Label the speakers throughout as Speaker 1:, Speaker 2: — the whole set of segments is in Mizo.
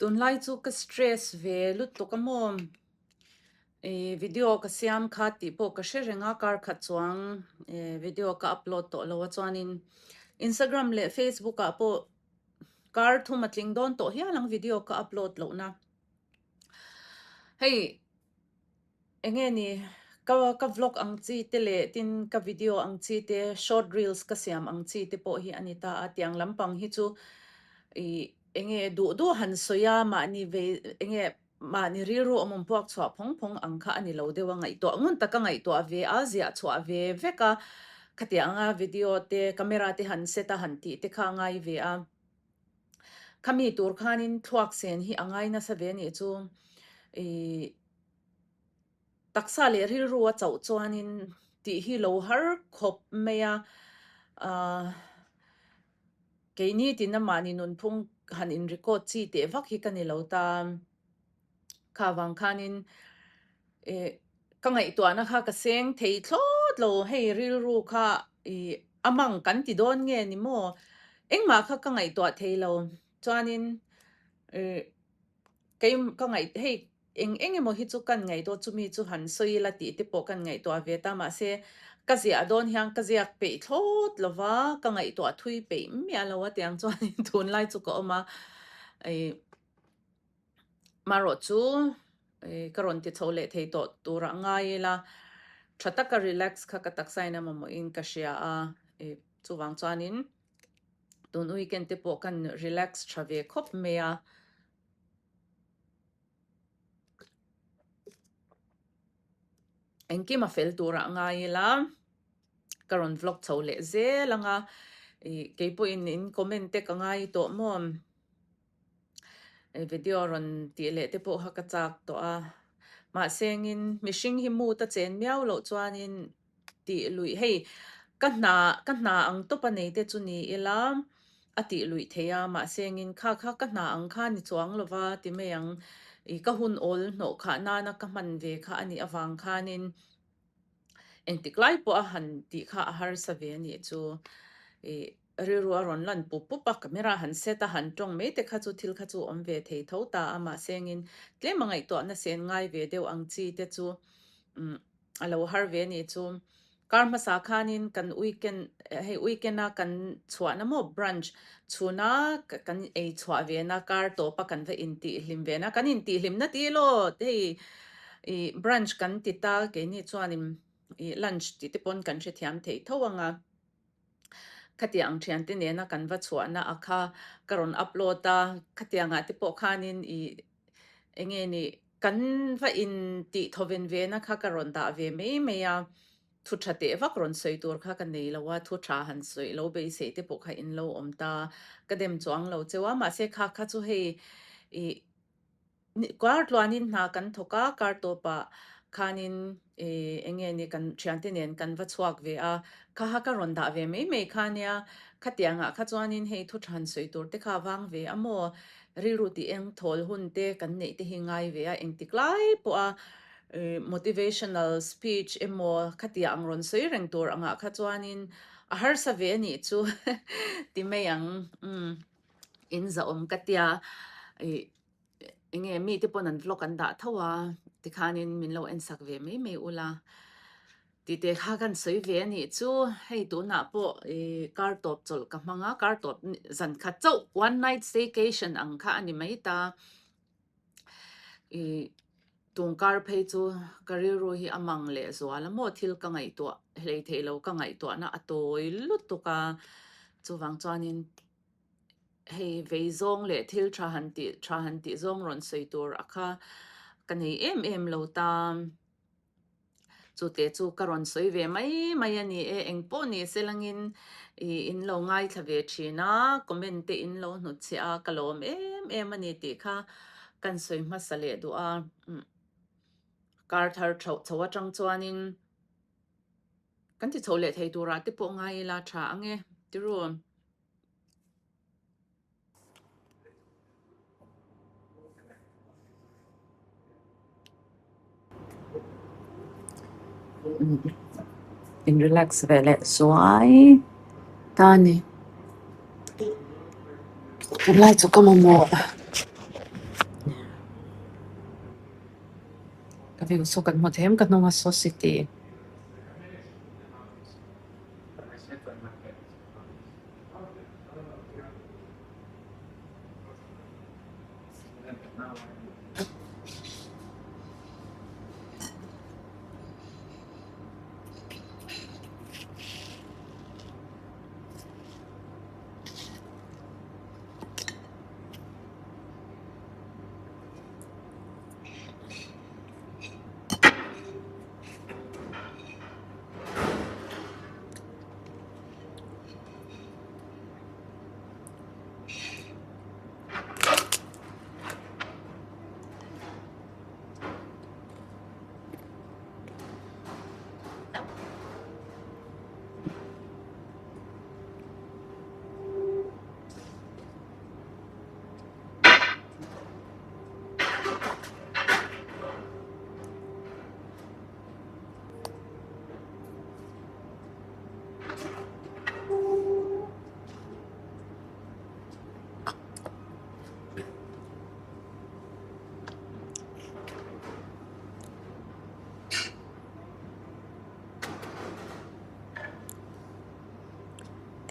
Speaker 1: Tunlai chu ka stress ve lutuk a maw? Ih video ka siam kha tih pawh ka hre reng a, kar khat chuang eh video ka upload tawh lo a chuanin Instagram leh Facebook ah pawh kar thum a tling dawn tawh hial ang video ka upload loh na. Hei Eng nge ni, ka ka vlog ang chi te leh tin ka video ang chi te, short reels ka siam ang chi te pawh hi a ni ta a, tiang lampang hi chu ih eng nge duh duh han sawi a, mahni ve eng nge mahni rilru awm awm puak chhuah phawng phawng ang kha a ni lo deuh a, ngaihtuah ngun taka ngaihtuah ve a, ziah chhuah ve vek a, khatiang anga video te camera te han set a han tih te kha a ngai ve a. Khami tur khanin thluak sen hi a ngai nasa ve a nih chu ih. Taksa leh rilru a chauh chuanin tih hi lo har khawp mai a, aah keini tina mahni nunphung han in record chi teh vak hi ka ni lo ta. Kha vang khanin ih ka ngaihtuahna kha ka seng thei thlawt lo, hei rilru kha ih a mang kan ti dawn nge ni maw? Engmah kha ka ngaihtuah thei lo chuanin ih kei ka ngaih hei. Eng eng emaw hi chu kan ngaihtuah chumi chu han sawi ila tih te pawh kan ngaihtuah ve ta mahse ka ziah dawn hian ka ziak peih thlawt lo va, ka ngaihtuah thui peih miah lo a tiang chuanin tunlai chu ka awm a, ih marawh chu ih ka rawn ti chho leh thei tawh turah ngai ila tha taka relax kha ka taksain a mamawhin ka hria a, ih chuvang chuanin tun weekend te pawh kan relax tha ve khawp mai a. Engkim a fel turah ngai ila ka rawn vlog chho leh zel ang a, ih keipawhin in comment te ka ngai tawh maw? Video rawn tih leh te pawh kha ka chak tawh a, mahse engin mihring hi mood a chen miau loh chuanin tih luih hei ka hna ka hna ang tawp a nei te chu ni ila a tih luih theih a mahse engin kha kha ka hna ang kha ni chuang lo va ti mai ang ih ka hun awl hnawh khah nana ka hman ve kha a nih avang khanin engtik lai pawh a han tih kha a harsa ve a nih chu ih rilru a rawn lan pup pup a camera han set a han tawng mai te kha chu thil kha chu awm ve thei tho ta a mahse engin tlem a ngaihtuahna sen ngai ve deuh ang chi te chu umm. A lo har ve anih chu. Kar hmasa khanin kan weekend hei weekend a kan chhuahna maw brunch chhuna kan ei chhuah ve na kar tawp a kan va intihhlim ve na kan intihhlim na tih elaw hei ih brunch kan ti ta keini chuanin ih lunch tih te pawn kan hrethiam thei tho ang a. Khatiang thiante nena kan va chhuahna a kha ka rawn upload a khatiangah te pawh khanin ih eng nge nih kan va in tih thawven ve na kha ka rawn dah ve mai mai a, thu tha teh vak rawn sawi tur kha ka nei lo a, thu tha han sawi lo beisei te pawh kha in lo awm ta, ka dem chuang lo cheu a, mahse kha kha chu hei ih kar tluanin hna kan thawk a, kar tawpah khanin ih eng nge ni kan thiante nen kan va chhuak ve a, kha kha ka rawn dah ve mai mai kha nia, khatiangah kha chuanin hei thu tha han sawi tur te kha vang ve a maw? Rilru tih eng thawl hun te kan neih te hi ngai ve a, engtik lai pawh a motivational speech emaw khatia ang rawn sawi reng tur angah kha chuanin a harsa ve a nih chu ti mai ang umm in zahawm ka tia ih eng nge mite pawn an vlog an dah tho a tikhanin min lo en sak ve mai mai ula. Tite kha kan sawi ve a nih chu, hei tunah pawh ih kar tawp chawlh ka hmang a, kar tawp zan khat chauh one night staycation ang kha a ni mai ta. Ih tung kar phei chu ka rilru hi a mang leh zual a maw thil ka ngaihtuah hlei theih lo ka ngaihtuahna a tawi lutuk a, chuvang chuanin hei vei zawng leh thil tha han tih tha han tih zawng rawn sawi tur a kha ka nei em em lo ta. Chute chu ka rawn sawi ve mai mai a ni e, eng pawh ni se langin ih in lo ngaithla ve thin a, comment te in lo hnutchhiah a, ka lawm em em a ni tih kha kan sawi hmasa leh duh a, kar thar chhoh chho atang chuanin kan ti chho leh thei turah te pawh ngai ila tha ang e, tiru. In relax ve leh zuai ta a ni. Tunlai chu ka mamawh.
Speaker 2: view saw kan hmu thei em ka hnunga saw city.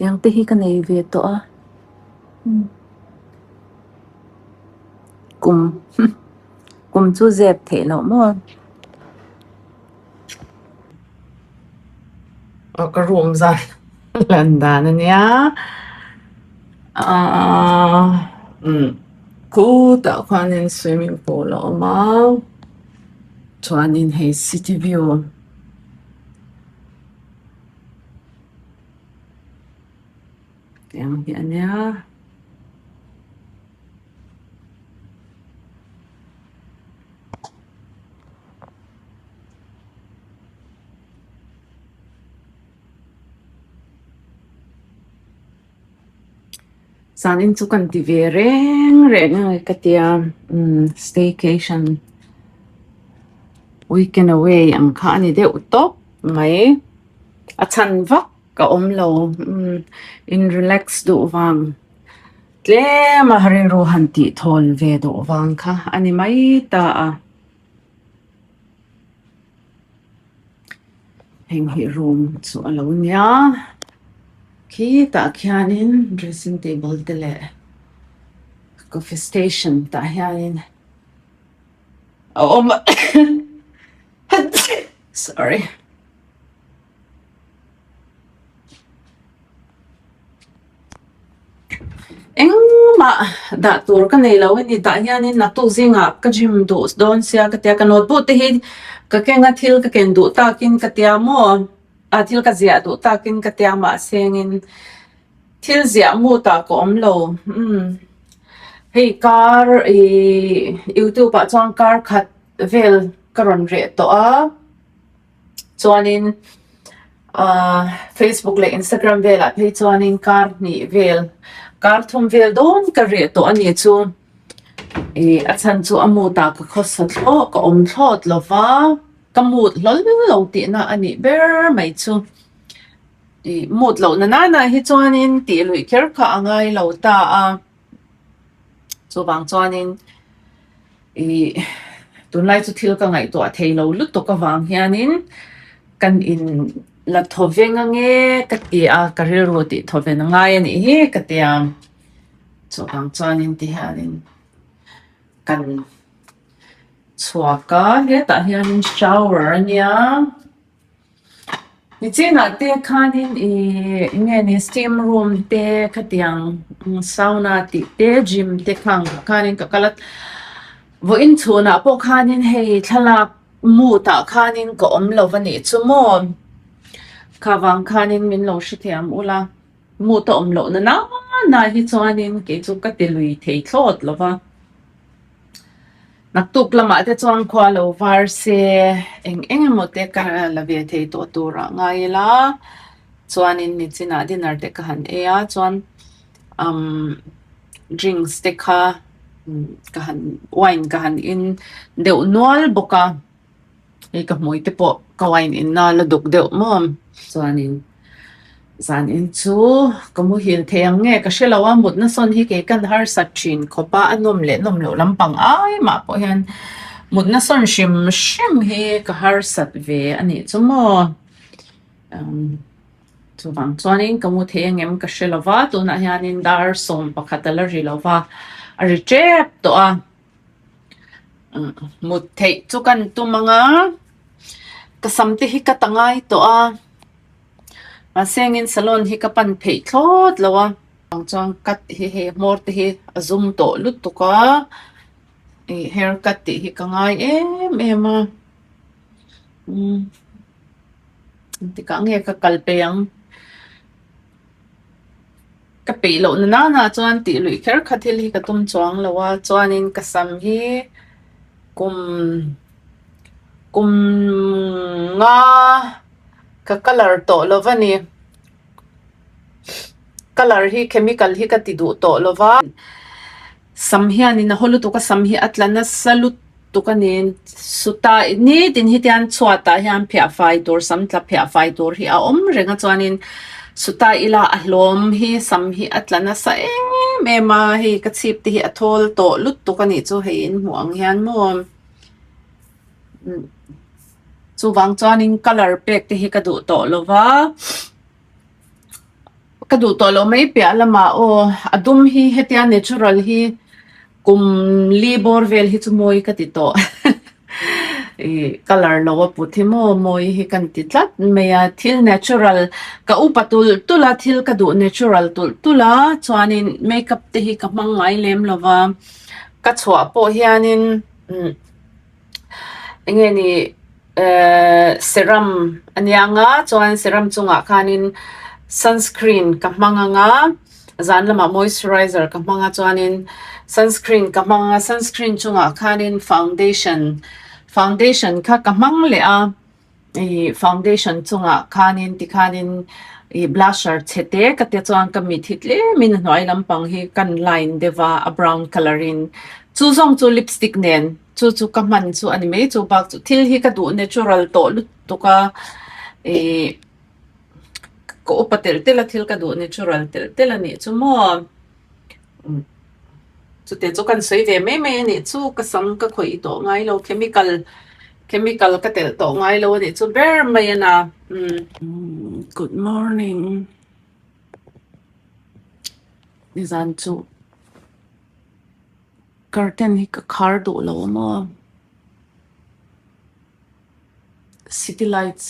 Speaker 1: Tiang te hi ka nei ve tawh a kum kum chu zep theih loh maw.
Speaker 2: Aw ka room zan lan dan a nia ahh umm khutah khuanin swimming pool a awm a chuanin hei city view. Tiang hi a nia. Zanin chu kan ti ve reng reng a ka tia umm staycation weekend away ang kha a ni deuh tawp mai a chhan vak ka awm lo umm in relax duh vang tlem a rilru han tih thawl ve duh vang kha a ni mai ta a. Heng hi room chu a lo nia khitah khianin dressing table te leh coffee station tah hianin a awm a sorry. Engmah dah tur ka nei lo a ni tah hianin naktuk zingah ka gym duh dawn sia ka tia ka notebook te hi ka keng a thil ka ken duh takin ka tia maw a thil ka ziah duh takin ka tia mahse engin thil ziah mut ah ka awm lo umm hei kar ihh youtube ah chuan kar khat vel ka rawn reh tawh a. Chuanin ahh Facebook leh Instagram velah phei chuanin kar hnih vel kar thum vel dawn ka reh tawh a nih chu ih a chhan chu a mood ah ka khawsa thlawh ka awm thlawt lo va ka mood hlawl lo tihna a nih ber mai chu ih mood loh na nana hi chuanin tih luih kher kha a ngai lo ta a chuvang chuanin. Ih tunlai chu thil ka ngaihtuah thei lo lutuk avang hianin kan in la thaw veng ange ka ti a, ka rilru tih thaw ven a ngai a nih hi ka ti a, chuvang chuanin ti hianin kan chhuak a, hetah hianin shower a nia. Nichinah te khanin ih eng nge ni steam room te khatiang sauna tih te gym te khang ah khanin ka kal a vawiin chhunah pawh khanin hei thlalak mood ah khanin ka awm lo a nih chu maw kha vang khanin min lo hrethiam ula mood a awm loh na nana hi chuanin kei chu ka ti lui thei thlawt lo va. Naktuk lamah te chuan khua lo var se eng eng emaw te ka la ve thei tawh turah ngai ila chuanin nichinah dinner te ka han ei a chuan umm drinks te kha ka han wine ka han in deuh nual bawk a. Hei ka hmui te pawh ka wine in na la duk deuh maw chuanin zan in chu ka muhil thei ang nge ka hrelo a mutna sawn hi kei kan harsat thin khawp a a nawm leh nawm loh lampang ai mah pawh hian Mutna sawn hrim hrim hi ka harsat ve a nih chu maw. Chuvang chuanin ka mu thei angem ka hre lo va, tunah hianin dar 11 a la ri lo va, a ri tep tawh a. Mut theih chu kan tum ang a, ka sam te hi ka ta ngai tawh a, mahse engin salon hi ka pan pheih thlawt lo a. Chuvang chuan cut hi hei hmawr te hi a zum tawh lutuk a, ih hair cut tih hi ka ngai em em a, umm engtikah nge ka kal peih ang. Ka peih loh na nana chuan tih luih kher kha thil hi ka tum chuang lo a chuanin ka sam hi kum kum nga ka colour tawh lo va ni colour hi chemical hi ka ti duh tawh lo va sam hianin a haw lutuk a sam hi a tla nasa lutuk. tuk a ni. Suta nitin hi tian chhuatah hian phiah fai tur sam tla phiah fai tur hi a awm reng a chuanin suta ila a hlawm hi sam hi a tla nasa em em a hei ka chhip te hi a thawl tawh lutuk a nih chu hei in hmuh ang hian maw chuvang chuanin colour pek te hi ka duh tawh lo va. Ka duh tawh loh mai piah lamah aw a dum hi hetia natural hi kum li bawr vel hi chu mawi ka ti tawh ih colour lo a put hi maw mawi hi kan ti tlat mai a thil natural ka upa tulh tulh a thil ka duh natural tulh tulh a chuanin makeup te hi ka hmang ngai lem lo va ka chhuah pawh hianin umm. Eng nge ni ehh serum a nia ang a chuan serum chungah khanin sunscreen ka hmang ang a zan lamah moisturizer ka hmang a chuanin sunscreen ka hmang ang a sunscreen chungah khanin foundation foundation kha ka hmang leh a. Ih foundation chungah khanin tikhanin ih blusher chhe te ka tia chuan ka mit hi tlemin a hnuai lampang hi kan line deuh a a brown colour in chu zawng chu lipstick nen chu chu ka hman chu a ni mai chu bak chu thil hi ka duh natural tawh lutuk a ih ka upa telh telh a thil ka duh natural telh telh a nih chu maw. Chute chu kan sawi ve mai mai a nih chu ka sam ka khawih tawh ngai lo chemical chemical ka telh tawh ngai lo a nih chu ber mai a na umm good morning nizan chu curtain hi ka khar duh lo a maw city lights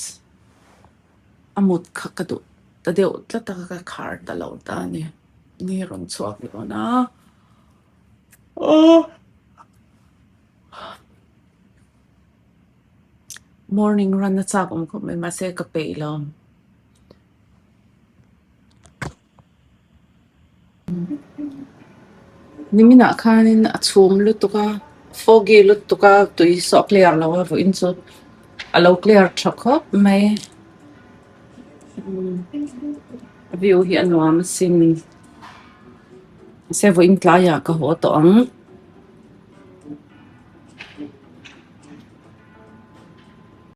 Speaker 2: a mut kha ka duh ta deuh tlat a ka khar ta lo ta a ni. Ni rawn chhuak dawn a aww morning run a chak awm khawp mai mahse ka peih lo niminah khanin a chhum lutuk a foggy lutuk a tui saw a clear lo a vawiin chu a lo clear tha khawp mai. View hi a nuam asin mahse vawiin tlaiah ka haw tawh ang.